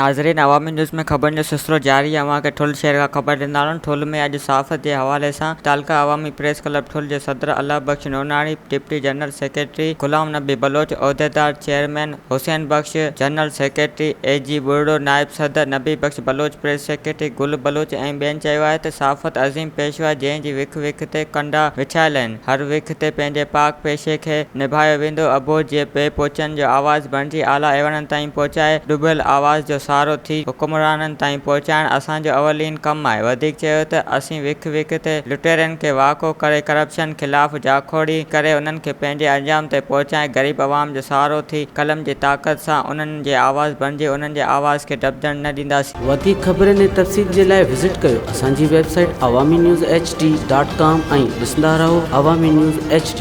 ناظرين عوامي نيوز ۾ خبرن جو سلسلو جاري آهي اوهان کي ٺل شهر کان خبر ڏيندا هلون ٺل ۾ اڄ صحافت جي حوالي سان تعلقه عوامي پريس ڪلب ٺل جي صدر Allah Bakhsh Nonani deputy general secretary Ghulam Nabi Baloch عهديدار chairman Hussain Bakhsh general secretary A G Buriro نائب صدر نبي بخش بلوچ پريس سيڪريٽري گل بلوچ ۽ ٻين چيو آهي ته صحافت عظيم پيشو آهي جنهن جي وک وک تي ڪنڊا وڇايل آهن هر وک تي پنهنجي پاڪ پيشي کي نڀايو ويندو. اڀو جي بي پهچن جو آواز بڻجي اعليٰ ايوانن تائين پهچائي، ڏبل آواز جو سهارو ٿي حڪمرانن تائين پهچائڻ اسان جو اولين ڪم آهي. وڌيڪ چيو ته اسين وک وک تي لٽيرن کي واکو ڪري ڪرپشن خلاف جاکوڙي ڪري انهن کي پنهنجي انجام تي پهچائي غريب عوام جو سهارو ٿي قلم جي طاقت سان انهن جي آواز بڻجي انهن جي آواز کي دٻجڻ نه ڏينداسين. وڌيڪ خبرن ۽ تفصيل جي لاء وزٽ ڪيو اسان جي website Awami news H D dot com ۽ ڏسندا رهو عوامي نيوز ايڇ ڊي.